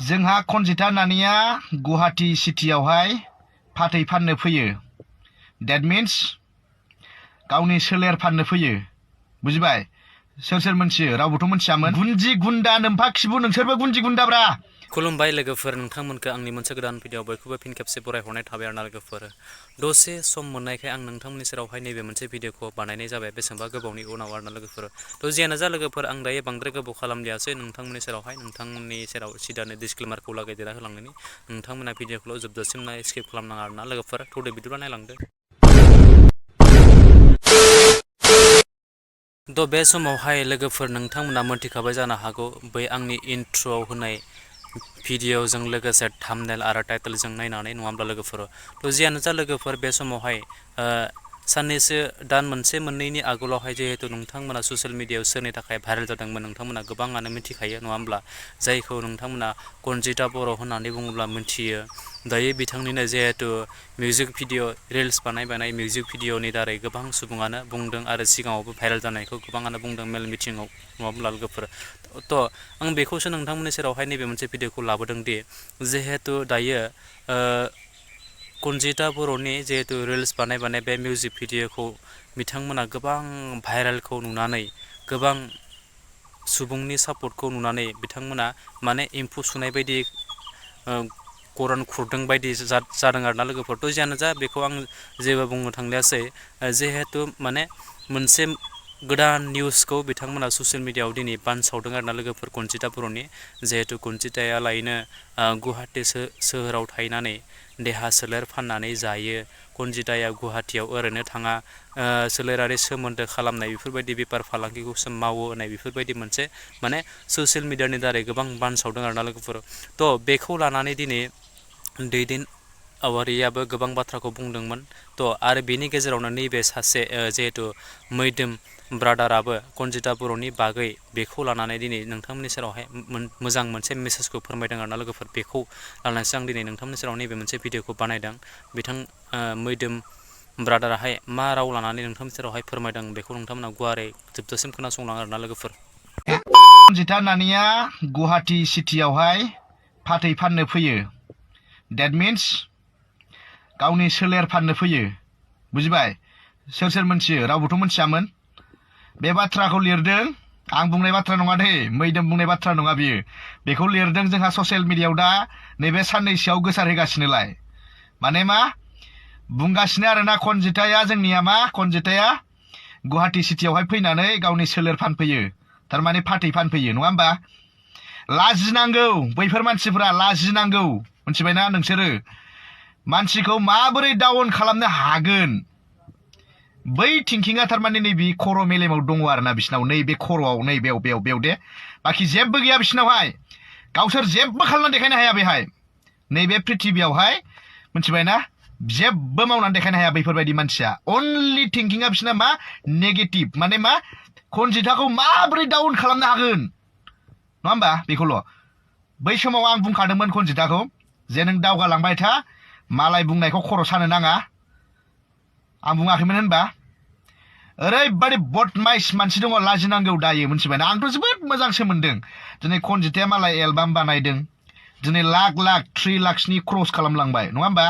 जोंहा कनजिता नानिया गुवाहाटी सिटियावहाय फाथै फाननो फैयो। That means गावनि सोलेर फाननो फैयो। बुजिबाय? सोर सोर मोनथियो? रावबोथ' मोनथियामोन। गुन्जि गुन्दा नोम्फा खिबु नोंसोरबो गुन्जि गुन्दाब्रा। खुलुमबाय लोगोफोर, नोंथांमोनखौ आंनि मोनसे गोदान भिडिअ बयखौबो फिन खेबसे बरायहरनाय थाबाय आरोना लोगोफोर। दसे सम मोननायखाय आं नोंथांमोननि सेरावहाय नैबे मोनसे भिडिअखौ बानायनाय जाबाय बेसेबांबा गोबावनि उनाव आरोना लोगोफोर। थ' जियानो जा लोगोफोर, आं दायो बांद्राय गोबाव खालामलियासै नोंथांमोननि सेराव सिदानो डिसक्लेमारखौ लागायदेरना होलांनायनि नोंथांमोना भिडिअखौल' जोबजासिम स्किप खालामनाङा आरोना लोगोफोर। थौदो बिदिब्ला नायलांदो। थ' बे समावहाय लोगोफोर नोंथांमोना मोनथिखाबाय जानो हागौ बै आंनि इन्ट्र'आव होनाय भिडिअजों लोगोसे थाम्बनेल आरो टाइटेलजों नायनानै, नङा होमब्ला लोगोफोर। थ' जियानो जा लोगोफोर, बे समावहाय साननैसो दान मोनसे मोननैनि आगोलावहाय जिहेतु नोंथांमोना ससियेल मिडियायाव सोरनि थाखाय भाइरेल जादोंमोन नोंथांमोना गोबाङानो मिथिखायो, नङा होमब्ला, जायखौ नोंथांमोना कनजिता बर' होननानै बुङोब्ला मिथियो। दायो बिथांनिनो जिहेतु मिउजिक भिडिअ रिल्स बानाय मिउजिक भिडिअनि दारै गोबां सुबुङानो बुंदों आरो सिगाङावबो भाइरेल जानायखौ गोबाङानो बुंदों मेल मिटिङाव, नङा होमब्ला लोगोफोर। थ' आं बेखौसो नोंथांमोननि सेरावहाय नैबे मोनसे भिडिअखौ लाबोदों दि जिहेतु दायो कनजिता बर'नि जिहेतु रिल्स बानाय बे मिउजिक भिडिअखौ बिथांमोना गोबां भाइरेलखौ नुनानै, गोबां सुबुंनि सापर्टखौ नुनानै बिथांमोना माने एम्फौ सुनाय बायदि गरान खुरदों बायदि जादों आरोना लोगोफोर। थ' जियानो जा बेखौ आं जेबो बुंनो थांलियासै, जिहेतु माने मोनसे गोदान निउसखौ बिथांमोना ससियेल मिडियायाव दिनै बानसावदों आरोना लोगोफोर कनजिता बर'नि। जिहेतु कनजिताया लायनो गुवाहाटि सोहोराव थाहैनानै देहा सोलेर फाननानै जायो। कनजिताया गुवाहाटियाव ओरैनो थाङा, सोलेरारि सोमोन्दो खालामनाय बेफोरबायदि बेफार फालांगिखौसो मावो होननाय बेफोरबायदि मोनसे माने ससियेल मिडियानि दारै गोबां बानसावदों आरोना लोगोफोर। थ' बेखौ लानानै दिनै दैदेनारियाबो गोबां बाथ्राखौ बुंदोंमोन। थ' आरो बेनि गेजेरावनो नैबे सासे जिहेतु mwidwm ब्रादाराबो कनजिता बर'नि बागै बेखौ लानानै दिनै नोंथांमोननि सेरावहाय मोजां मोनसे मेसेजखौ फोरमायदों आरोना लोगोफोर। बेखौ लानानैसो आं दिनै नोंथांमोननि सेराव नैबे मोनसे भिडिअखौ बानायदों। बिथां mwidwm ब्रादाराहाय मा राव लानानै नोंथांमोननि सेरावहाय फोरमायदों बेखौ नोंथांमोना गुवारै जोबजासिम खोनासंलां आरोना लोगोफोर। कनजिता नानिया गुवाहाटि सिटियावहाय फाथै फाननो फैयो। That means गावनि सोलेर फाननो फैयो। बुजिबाय? सोर सोर मोनथियो? रावबोथ' मोनथियामोन। बे बाथ्राखौ लिरदों, आं बुंनाय बाथ्रा नङा दे, mwidwm बुंनाय बाथ्रा नङा बियो। बेखौ लिरदों जोंहा ससियेल मिडियायाव दा नैबे साननैसोआव गोसारहोगासिनोलाय। माने मा बुंगासिनो आरोना, कनजिताया जोंनिया मा, कनजिताया गुवाहाटि सिटियावहाय फैनानै गावनि सोलेर फानफैयो, थारमाने फाथै फानफैयो, नङा होमबा? लाजिनांगौ बैफोर मानसिफोरा, लाजिनांगौ। मोनथिबायना नोंसोरो? मानसिखौ माबोरै डाउन खालामनो हागोन? बै थिंकिंआ थारमाने नैबे खर' मेलेमाव दङ आरोना बिसिनाव, नैबे खर'आव, बेयाव दे। बाखि जेबो गैया बिसिनावहाय। गावसोर जेबो खालामनानै देखायनो हाया बेहाय। नैबे पृथिबियावहाय, मोनथिबायना, जेबो मावनानै देखायनो हाया बैफोरबायदि मानसिया। अनलि थिंकिंआ बिसिना मा, नेगेटिभ। माने मा, कनजिताखौ माबोरै डाउन खालामनो हागोन, नङा होमबा? बेखौल'। बै समाव आं बुंखादोंमोन कनजिताखौ, जे नों दावगालांबाय था, मालाय बुंनायखौ खर' सानो नाङा। आं बुङाखैमोन होनबा? ओरैबायदि बदमाइस मानसि दङ, लाजिनांगौ दायो, मोनथिबायना? आंथ' जोबोद मोजांसो मोनदों। दिनै कनजिताया मालाय एलबाम बानायदों, दिनै लाख 3 लाखनि क्रस खालामलांबाय, नङा होमबा?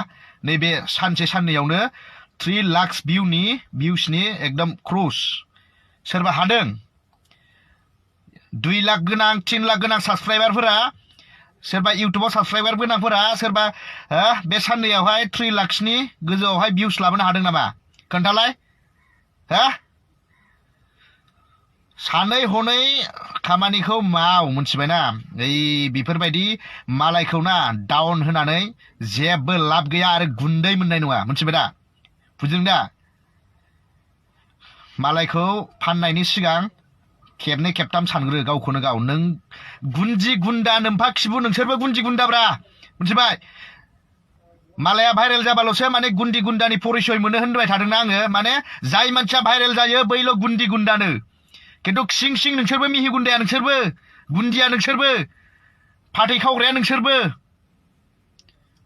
नैबे सानसे साननैयावनो 3 लाख भिउसनि एकदम क्रस। सोरबा हादों 2 लाख गोनां, 3 लाख गोनां साबसक्राइबारफोरा, सोरबा इउटुबाव साबसक्राइबार गोनांफोरा, सोरबा बे साननैयावहाय 3 लाखनि गोजौआवहाय भिउस लाबोनो हादों नामा? खोन्थालाय। सानै हनै खामानिखौ माव, मोनथिबायना? बेफोरबायदि मालायखौ ना डाउन होनानै जेबो लाब गैया आरो गुन्दै मोननाय नङा, मोनथिबाय दा? बुजिदों दा? मालायखौ फाननायनि सिगां खेबनै खेबथाम सानग्रो गावखौनो गाव। नों गुन्जि गुन्दा नोम्फा खिबु नोंसोरबो गुन्जि गुन्दाब्रा, मोनथिबाय? मालाया भाइरेल जाबाल'सो माने गुन्दी गुन्दानि परिचय मोनो होनबाय थादोंना आङो। माने जाय मानसिया भाइरेल जायो बैल' गुन्दी गुन्दानो। खिन्थु सिं सिं नोंसोरबो मिहि गुन्दाया नोंसोरबो, गुन्दिया नोंसोरबो, फाथै खावग्राया नोंसोरबो,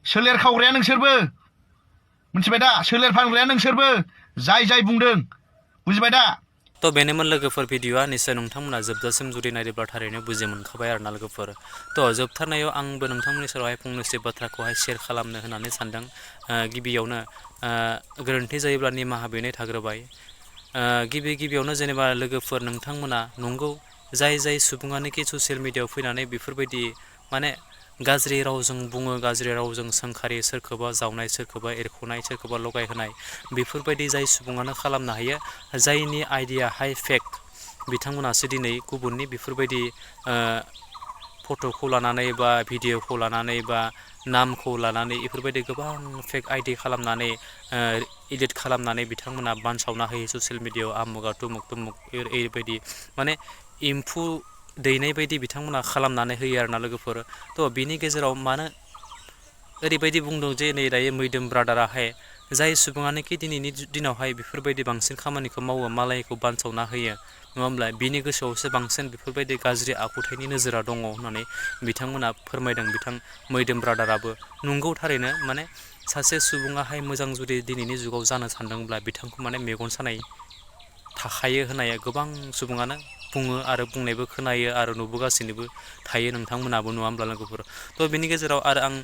सोलेर खावग्राया नोंसोरबो, मोनथिबाय दा? सोलेर फानग्राया नोंसोरबो, जाय बुंदों, बुजिबाय दा? तो बेनोमोन लोगोफोर भिडिअआ निश्चय नोंथांमोना जोबजासिम जुदि नायदोब्ला थारैनो बुजि मोनखाबाय आरोना लोगोफोर। तो जोबथारनायाव आंबो नोंथांमोननि सेरावहाय फंनैसो बाथ्राखौहाय शेयार खालामनो होननानै सानदों। गिबियावनो गोरोन्थि जायोब्ला निमाहा बिनाय थाग्रोबाय। गिबियावनो जेनेबा लोगोफोर नोंथांमोना नंगौ जाय सुबुङानोखि ससियेल मिडियायाव फैनानै बेफोरबायदि माने गाज्रि रावजों बुङो, गाज्रि रावजों सोंखारि, सोरखौबा जावनाय, सोरखौबा एरख'नाय, सोरखौबा लगायहोनाय, बेफोरबायदि जाय सुबुङानो खालामनो हायो, जायनि आइडियाहाय फेक, बिथांमोनासो दिनै गुबुननि बेफोरबायदि फट'खौ लानानै बा भिडिअखौ लानानै बा नामखौ लानानै बेफोरबायदि गोबां फेक आइडि खालामनानै इदिट खालामनानै बिथांमोना बानसावना होयो ससियेल मिडियायाव आमुगा तुमुक ओरैबायदि माने एम्फौ दैनाय बायदि बिथांमोना खालामनानै होयो आरोना लोगोफोर। थ' बिनि गेजेराव मानो ओरैबायदि बुंदों जे नै दायो मैदोम ब्रादाराहाय जाय सुबुङानोखि दिनैनि दिनावहाय बेफोरबायदि बांसिन खामानिखौ मावो, मालायखौ बानसावना होयो, नङा होमब्ला बिनि गोसोआवसो बांसिन बेफोरबायदि गाज्रि आखुथायनि नोजोरा दङ होननानै बिथांमोना फोरमायदों। बिथां मैदोम ब्रादाराबो नंगौ थारैनो माने सासे सुबुङाहाय मोजां जुदि दिनैनि जुगाव जानो सानदोंब्ला बिथांखौ माने मेगन सानाय थाखायो होननाया गोबां सुबुङानो बुङो आरो बुंनायबो खोनायो आरो नुबोगासिनोबो थायो नोंथांमोनाबो, नङा होमब्ला लोगोफोर। थ' बिनि गेजेराव आरो आं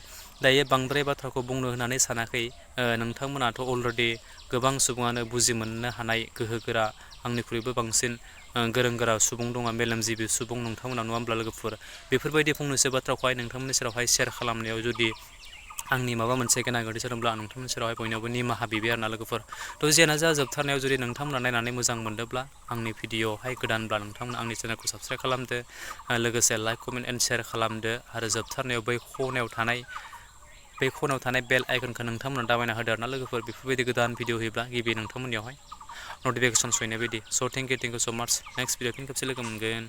दायो बांद्राय बाथ्राखौ बुंनो होननानै सानाखै। नोंथांमोनाथ' अलरेडि गोबां सुबुङानो बुजि मोननो हानाय गोहो गोरा, आंनिख्रुइबो बांसिन गोरों गोरा सुबुं दङ, मेलेमजिबि सुबुं नोंथांमोना, नङा होमब्ला लोगोफोर। बेफोरबायदि फंनैसो बाथ्राखौहाय नोंथांमोननि सेरावहाय शेयार खालामनायाव जुदि आंनि माबा मोनसे गोनां गोरोन्थि जादोंब्ला आं नोंथांमोननि सेरावहाय बयनावबो निमाहा बिबाय आरोना लोगोफोर। थ' जियानो जा जोबथारनायाव जुदि नोंथांमोना नायनानै मोजां मोनदोंब्ला आंनि भिडिअआवहाय गोदानब्ला नोंथांमोना आंनि चेनेलखौ साबस्क्राइब खालामदो, लोगोसे लाइक, कमेन्ट एन्ड शेयार खालामदो आरो जोबथारनायाव बै खनायाव थानाय बेल आइकनखौ नोंथांमोना दाबायना होदो आरोना लोगोफोर। बेफोरबायदि गोदान भिडिअ होयोब्ला गिबि नोंथांमोननियावहाय नटिफिकेसन सहैनाय बायदि। स' थेंक इउ स' माच। नेक्स्ट भिडिअ फिन खेबसे लोगो मोनगोन।